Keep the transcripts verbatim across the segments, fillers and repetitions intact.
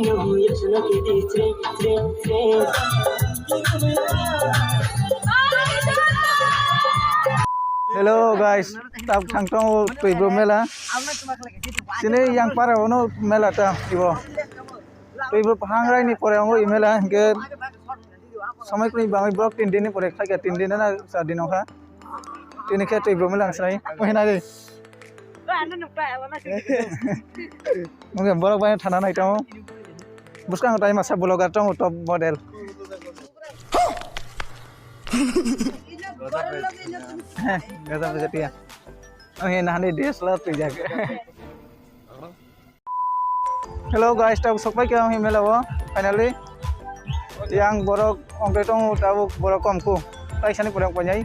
Hello guys, tabuk thang tongo Twibro mela. Chini yang para ono mela ta ibo. Twibro hangrai ni pore ongo i mela hingke somoi kuni bangwi borok tin din ni pore khaika tin din na char din ongkha. Tini khe Twibro mela ang sinai. Ohe nai. Mungkin borok bai thana nai tongo. Buskang tai masa vlogger tongo top model. Gaza baja tiya. Ohe nahani D S L R twijak. Hello guys, tabuk sokpai khe ang mela o finally. Yang borok ongkhe tongo tabuk borok kom ku. Taisani pore painai.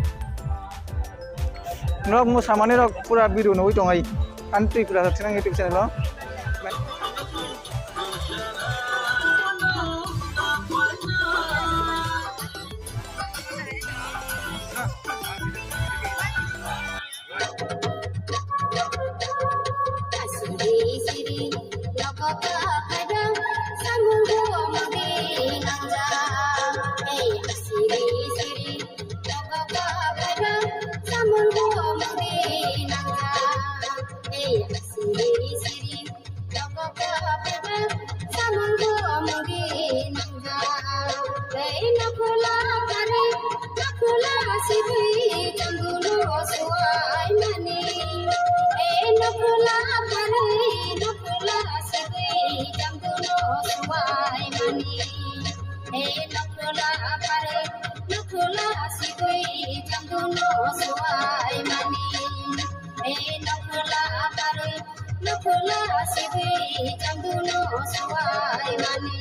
Norok mo samani rok pura video nugwi tongai. Ani Tripura Saksinang YouTube channel o. Asiri siri lokoto kadang samungo mudi nangja. Hey, asiri siri lokoto kadang samungo mudi nangja. Hey, asiri siri Nukula sibui chamduno suai mani.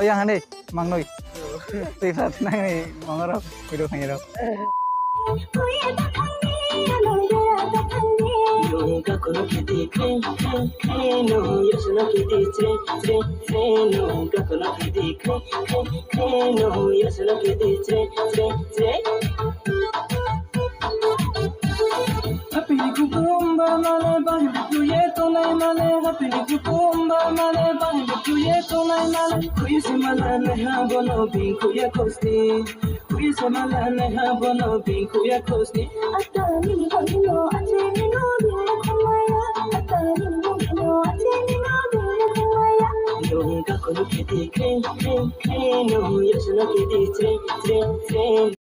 Yang ani mangnoi. Tei sa nang ni mangaro video khani rok. Hapini kukumba mane bahini kuye tonai mane, hapini kukumba mane bahini kuye tonai mane. Kuye se mala ne ha bono bin kuye kosti. Kuye se mala ne ha bono bin kuye kosti. Atani ni bono atani no bin kumaya. Atani ni bono atani no bin kumaya. Nung ka kono kiti kring kring kring, nung yasno kiti tre tre tre.